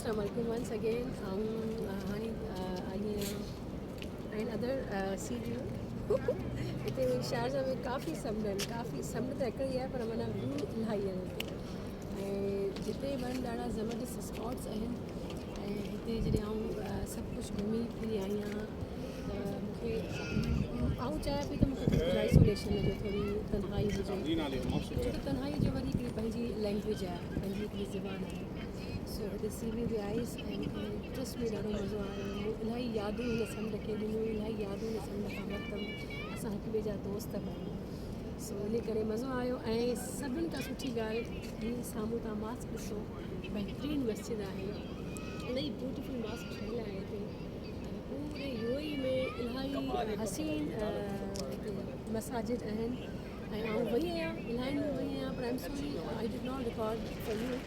اسلام عليڪم once again آئون هاڻي آئي آهيان ۽ ادر سي ويو هتي شارجا ۾ ڪافي سمنڊ آهن ڪافي سمنڊ ته هڪ ئي آهي پر معنيٰ ويو الاهي آهن هتي ۽ جتي وڃ ڏاڍا زبردست اسپاٽس آهن ۽ هتي جڏهن آئون سڀ ڪجهه گهمي ڦري آئي آهيان ته مونکي آئون چاهيان پئي ته مونکي ٿورو آئسوليشن هجي ٿوري تنهائي هجي ڇو ته تنهائي جو وري هڪڙي پنهنجي لينگويج آهي پنهنجي هڪڙي زبان آهي سو هتي سي ويو به آيس ۽ مونکي ٽرسٽ ۾ ڏاڍو مزو آيو مون الاهي يادون هن سمنڊ کي ڏنيون الاهي يادون هن سمنڊ کان ورتم اسان هڪ ٻئي جا دوست به آهيون سو ان ڪري مزو آيو ۽ سڀن کان سٺي ڳالهه هي سامهون تان ماسڪ ڏسو بهترين مسجد آهي الاهي بيوٽيفل ماسڪ ٺهيل آهي هتي ۽ پوري يو اي ۾ الاهي حسين مساجد آهن ۽ آئون وئي آهيان الاهين ۾ وئي آهيان پر I am sorry I did not record for you.